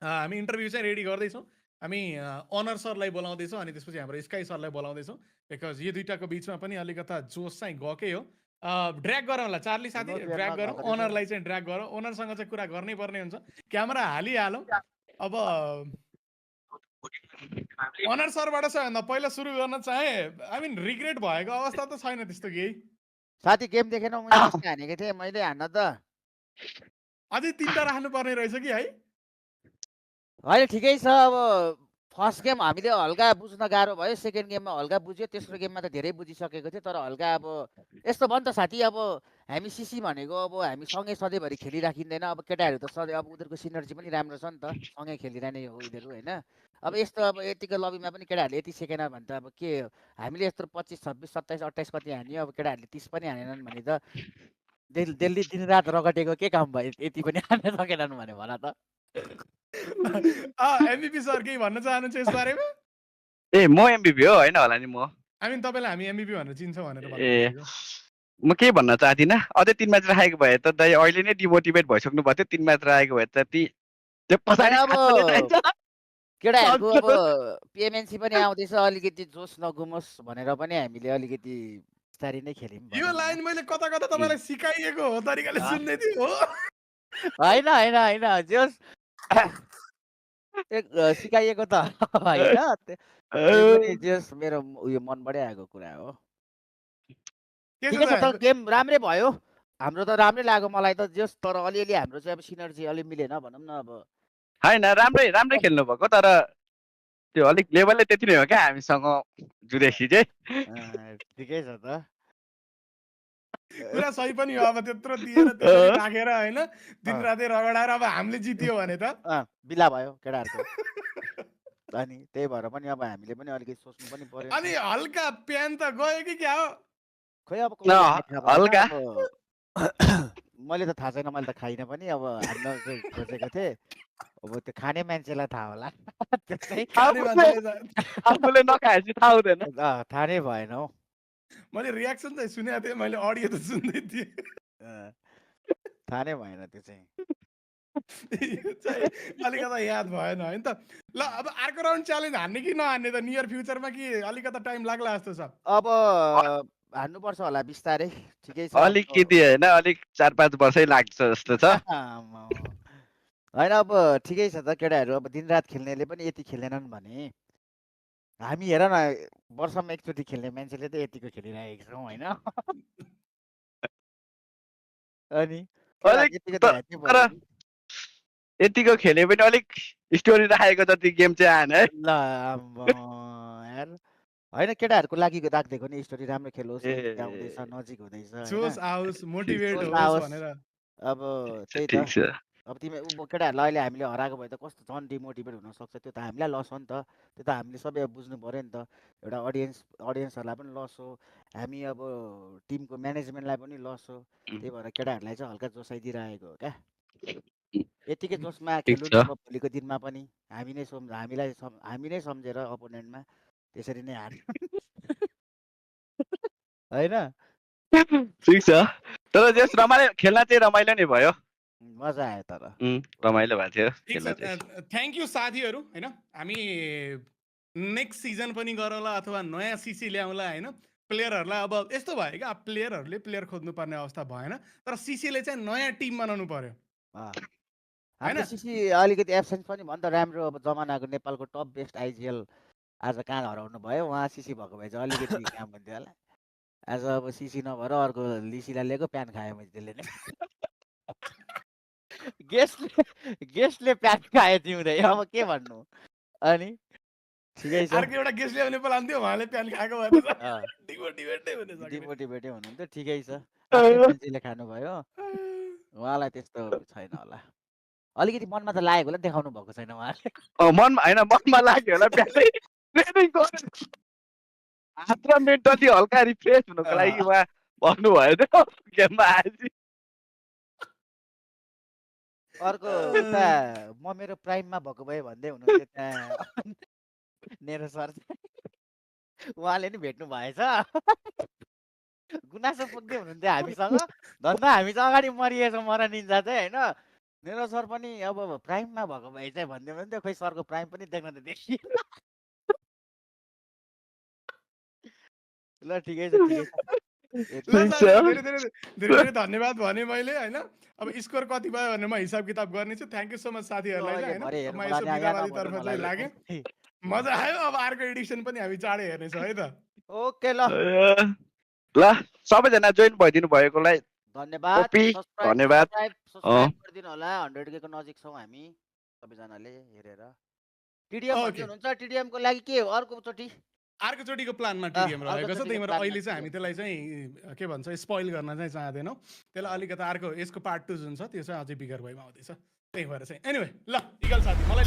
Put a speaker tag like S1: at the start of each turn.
S1: हामी इन्टरभ्यू चाहिँ रेडी गर्दैछौँ। हामी अनर सरलाई बोलाउँदैछौँ अनि त्यसपछि हाम्रो स्काई सरलाई बोलाउँदैछौँ। बिकज यो दुइटाको बिचमा पनि अलिकता जोस चाहिँ गएकै हो। ड्र्याग गरौँ होला चार्ली साथी, ड्र्याग गरौँ, ओनरलाई चाहिँ ड्र्याग गरौँ। ओनरसँग चाहिँ कुरा गर्नै पर्ने हुन्छ। क्यामेरा हालिहालौँ। अब ओनर सरबाट चाहिँ पहिला सुरु गर्न चाहे। आई मिन रिग्रेट भएको अवस्था त छैन त्यस्तो केही।
S2: साथी गेम देखेन मैले कस्तो हानेको थिएँ मैले हान्न त
S1: अझै 3टा राख्नुपर्ने रहेछ कि है।
S2: होइन ठिकै छ। अब फर्स्ट गेम हामीले हल्का बुझ्न गाह्रो भयो, सेकेन्ड गेममा हल्का बुझ्यो, तेस्रो गेममा त धेरै बुझिसकेको थियो। तर हल्का अब यस्तो भयो नि त साथी, अब हामी सिसी भनेको अब हामी सँगै सधैँभरि खेलिराखिँदैन। अब केटाहरू त सधैँ अब उनीहरूको सिनर्जी पनि राम्रो छ नि त, सँगै खेलिरहने हो उनीहरू होइन। अब यस्तो अब यतिको लबीमा पनि केटाहरूले यति सेकेन्ड भने त अब के हामीले यस्तो 25, 26, 27, 28 कति हान्यो, अब केटाहरूले 30 पनि हानेनन् भने त दिल्ली दिनरात रगटेको के काम भयो, यति पनि हान्न सकेनन् भने भन त।
S1: एमबिपी सर केही भन्न चाहनुहुन्छ यस बारेमा?
S3: ए म एमबिपी हो होइन होला नि म।
S1: आई मिन तपाईँलाई हामी एमबिपी भनेर चिन्छौँ भनेर भन्नु
S3: ए
S1: खोजेको।
S3: म केही भन्न चाहदिनँ। अझै 3 म्याच राखेको भए त दाइ अहिले नै डिमोटिभेट भइसक्नु भयो थियो। 3 म्याच राखेको भए त त्यो पछाडि
S2: अब
S3: खासले चाहिन्छ।
S2: केटाहरूको अब पिएमएनसी पनि आउँदैछ, अलिकति जोस नगुमोस् भनेर पनि हामीले अलिकति बिस्तारै नै खेल्यौँ
S1: यो
S2: भनौँ
S1: लाइन
S2: न।
S1: मैले कता कता तपाईँलाई सिकाइएको हो तरिकाले सुन्दै थिएँ हो।
S2: होइन होइन होइन जोस सिकाइएको त होइन, त्यो पनि जोस मेरो उयो मनबाटै आएको कुरा हो।
S1: के छ
S2: ठिकै छ
S1: त?
S2: त, गेम राम्रै भयो हाम्रो त, राम्रै लाग्यो मलाई त जोस। तर अलिअलि हाम्रो चाहिँ अब सिनर्जी अलि मिलेन भनौँ न। अब
S3: होइन राम्रै खेल्नु भएको, तर त्यो अलिक लेभलले त्यति नै हो क्या हामीसँग जुरेसी चाहिँ।
S2: ठिकै छ त।
S1: कुरा सही पनि हो। अब त्यत्रो दिएर त्यसरी राखेर होइन दिनरातै रगडाएर अब हामीले जित्यो भने त
S2: बिला भयो केटाहरूको। अनि त्यही भएर पनि अब हामीले पनि अलिकति सोच्नु पनि पर्यो नि
S1: अनि
S2: त।
S1: हल्का प्यान त गयो कि क्या हो?
S2: खोइ अब कसले खायो थाहा भएन।
S3: हल्का
S2: अब मैले त थाहा छैन, मैले त खाइनँ पनि। अब हान्न चाहिँ खोजेको थिएँ, अब त्यो खाने मान्छेलाई थाहा होला। त्यसै
S1: खाने मान्छेले
S3: आफूले नखाएपछि थाहा हुँदैन।
S2: थाहा नै भएन हौ।
S1: मैले रियाक्सन चाहिँ सुनेको थिएँ, मैले अडियो त सुन्दै थिएँ।
S2: थाहा नै भएन त्यो चाहिँ।
S1: यो चाहिँ अलिकता याद भएन होइन त। ल अब अर्को राउन्ड च्यालेन्ज हान्ने कि नहान्ने त नियर फ्युचरमा कि अलिकता टाइम लाग्ला जस्तो छ?
S2: अब हान्नुपर्छ होला बिस्तारै। ठिकै छ
S3: अलिकति होइन, अलिक 4-5 वर्षै लाग्छ जस्तो छ।
S2: होइन अब ठिकै छ त केटाहरू। अब दिनरात खेल्नेले पनि यति खेल्दैनन् भने हामी हेर न, वर्षमा एकचोटि खेल्ने मान्छेले त यतिको खेलिरहेको छौँ होइन। अनि
S3: अलिक
S2: यतिको त ह्याप्पी
S3: तर
S2: पर्यो नि।
S3: यतिको खेले पनि अलिक स्टोरी राखेको जति गेम चाहिँ आएन है।
S2: ल यार होइन, केटाहरूको लागि राखिदिएको नि, स्टोरी राम्रो खेलोस्, आउँदैछ नजिक हुँदैछ
S1: जोस
S2: होइन,
S1: आओस्, मोटिभेट
S2: जोस
S1: होस्
S2: आओस्।
S1: भनेर।
S2: अब त्यही त।
S3: ठिक छ।
S2: अब तिमी केटाहरूलाई अहिले हामीले हराएको भए त कस्तो झन् डिमोटिभेट हुनसक्छ। त्यो त हामीलाई लस हो नि त। त्यो त हामीले सबै बुझ्नु पऱ्यो नि त। एउटा अडियन्सहरूलाई पनि लस हो, हामी अब टिमको म्यानेजमेन्टलाई पनि लस हो। त्यही भएर केटाहरूलाई चाहिँ हल्का जोसाइदिइरहेको हो क्या। यतिकै जोसमा
S3: ठिक
S2: खेल्नु
S3: छ।
S2: नि अब भोलिको दिनमा पनि हामी नै सम्झेर अपोनेन्टमा त्यसरी नै हार्नु होइन।
S3: ठिक छ, तर जस रमाइलो खेल्न चाहिँ रमाइलो नै भयो।
S2: मजा आयो तर।
S3: रमाइलो भएको थियो
S1: ठिक
S3: खेल्न
S1: छ,
S3: चाहिँ।
S1: थ्याङ्क यू साथीहरू होइन। हामी नेक्स्ट सिजन पनि गरौँला अथवा नयाँ सिसी ल्याउँला होइन। प्लेयरहरूलाई अब यस्तो भयो क्या, प्लेयरहरूले प्लेयर खोज्नुपर्ने अवस्था भएन, तर सिसीले चाहिँ नयाँ टिम बनाउनु पर्यो
S2: हाम्रो
S1: होइन।
S2: सिसी अलिकति एब्सेन्स पनि भयो नि त। राम्रो अब जमानाको नेपालको टप बेस्ट आइजिएल आज कहाँ हराउनु भयो। उहाँ सिसी भएको भए चाहिँ अलिकति काम हुन्थ्यो होला। आज अब सिसी नभएर अर्को लिसीलाई लिएको प्यान खायो मैले त्यसले नै। गेस्टले प्यान खायो तिउँदै, अब के भन्नु। अनि ठिकै छ।
S1: अर्को एउटा गेस्ट ल्याउने प्लान थियो, उहाँले प्यान खाएको भए त डिमोटिभेट नै हुने सक्ने।
S2: डिमोटिभेटै हुनुहुन्थ्यो। ठिकै छ, आफ्नै मान्छेले खानुभयो, उहाँलाई त्यस्तो छैन होला। अलिकति मनमा त लागेको होला, देखाउनु भएको छैन उहाँले।
S3: मनमा लाग्यो होला। हात र मेन्टली हल्का रिफ्रेस हुनुको लागि उहाँ भन्नुभयो त्यो गेममा आएपछि।
S2: अर्को उता म मेरो प्राइममा भएको भए भन्दै हुनुहुन्थ्यो त्यहाँ नेरो सर। उहाँले नि भेट्नु भएछ, गुनासो पोख्दै हुनुहुन्थ्यो हामीसँग। धन्दा हामी चाहिँ अगाडि मरिएछौँ, मर निन्जा चाहिँ होइन। मेरो सर पनि अब प्राइममा भएको भए चाहिँ भन्दै भने त खोइ सरको प्राइम पनि देख्न त देखिएन। ल ठिकै छ ठिकै छ।
S1: ल
S3: ठिक छ।
S1: साथीहरू, धेरै धेरै धेरै धन्यवाद भने मैले होइन। अब स्कोर कति भयो भनेर म हिसाब किताब गर्नेछु। थ्याङ्क यू सो मच साथीहरूलाई चाहिँ
S2: अहिले भरे
S1: होइन।
S2: हेरौँ
S1: म
S2: होला
S1: यसो
S2: नि, यहाँ
S1: बिदावादीतर्फ
S2: नभन्नु
S1: चाहिँ
S2: होला
S1: लागेँ।
S2: है।
S1: मजा आयो। अब अर्को एडिसन पनि हामी चाँडै हेर्नेछौँ है त।
S2: ओके ल
S3: ल सबैजना जोइन भइदिनु भएकोलाई
S2: धन्यवाद।
S3: ओपी धन्यवाद।
S2: सब्सक्राइब गरिदिनु होला। 100K को नजिक छौँ हामी सबैजनाले हेरेर। टिडिएम भन्दै
S1: ओके।
S2: हुनुहुन्छ, टिडिएम को लागि के हो अर्कोचोटि?
S1: अर्कोचोटिको प्लानमा टिडिएम रहेको छ।
S2: अर्कोचोटिको
S1: त्यही भएर
S2: प्लानमा
S1: अहिले चाहिँ हामी
S2: TDM।
S1: त्यसलाई चाहिँ के भन्छ स्पोइल गर्न चाहिँ चाहँदैनौँ। त्यसलाई अलिकति अर्को यसको पार्ट 2 जुन छ त्यो चाहिँ अझै बिगर भइमा आउँदैछ। त्यही भएर चाहिँ एनिवे ल इगल साथी मलाई